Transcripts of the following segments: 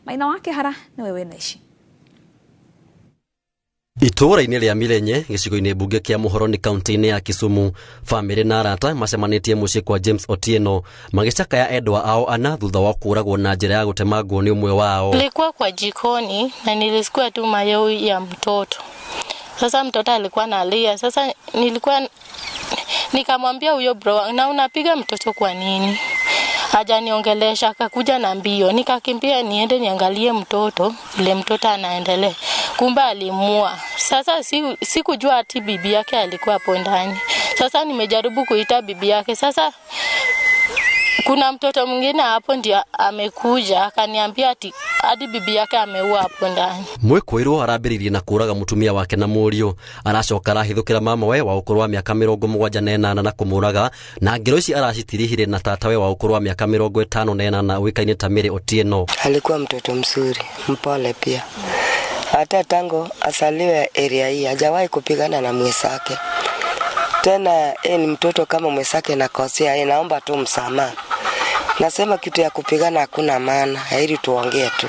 Maina wa Kĩhara nĩwe wĩna ici. Itũũra-inĩ rĩa Milenye gĩcigo-inĩ mbunge kĩa Muhoroni kaunti-inĩ ya Kisumu, bamĩrĩ na arata macemanĩtie mũciĩ kwa James Otieno magĩcakaya endwa ao ana thutha wa kũũragwo na njĩra ya gũtemangwo nĩ ũmwe wao. Nilikuwa kwa jikoni na nilisikia tu mayowe ya mtoto. Sasa mtoto alikuwa analia. Sasa nilikuwa nikamwambia huyo bro, na unapiga mtoto kwa nini? Hajaniongelesha, akakuja na mbio. Nikakimbia niende niangalie mtoto, vile mtoto anaendelea. Kumbe alimua. Sasa sikujua ati bibi yake alikuwa hapo ndani. Sasa nimejaribu kuita bibi yake. Sasa kuna mtoto mwingine hapo ndio amekuja akaniambia ati hadi bibi yake ameua hapo ndani. Mwĩkũĩrwo arambĩrĩirie na kũũraga mũtumia wake na mũriũ, aracoka arahithũkĩra mamawe wa ũkũrũ wa mĩaka 78 na kũmũraga, na ngero ici aracitirihire na tatawe wa ũkũrũ wa mĩaka 58 ũĩkaine ta Mary Otieno. Alikuwa mtoto mzuri, mpole pia. Hata tangu asaliwe area hii hajawahi kupigana na mwenzake. Tena yeye ni mtoto kama mwenzake nakosea, yeye naomba tu msamaha. Nasema kitu ya kupigana hakuna maana, heri tuongee tu.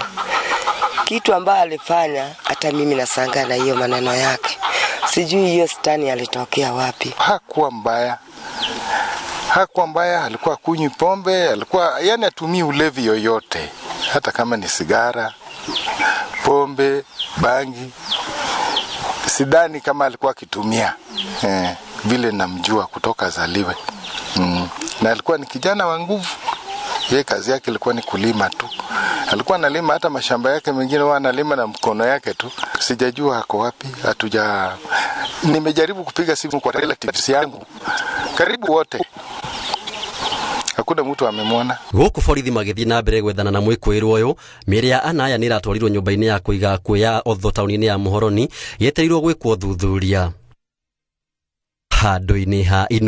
Kitu ambayo alifanya hata mimi nashangaa na hiyo maneno yake. Sijui hiyo stani alitokea wapi. Hakuwa mbaya, hakuwa mbaya, alikuwa kunywi pombe, alikuwa yani atumii ulevi yoyote, hata kama ni sigara, pombe, bangi, sidhani kama alikuwa akitumia vile namjua kutoka azaliwe. Na alikuwa ni kijana wa nguvu. Ye kazi yake ilikuwa ni kulima tu. Alikuwa analima hata mashamba yake mengine huwa analima na mkono yake tu. Sijajua ako wapi, hatuja nimejaribu kupiga simu kwa relatives yangu karibu wote, hakuna mtu amemwona. Gũkũ borithi magĩthiĩ na mbere gwethana na mwĩkũĩrwo ũyũ, mĩĩrĩ ya ana aya nĩ ĩratwarirwo nyũmba-inĩ ya kũiga akuũ ya Otho taũni-inĩ ya Muhoroni yetereirwo gwĩkwo thuthuria handũ-inĩ ha ino.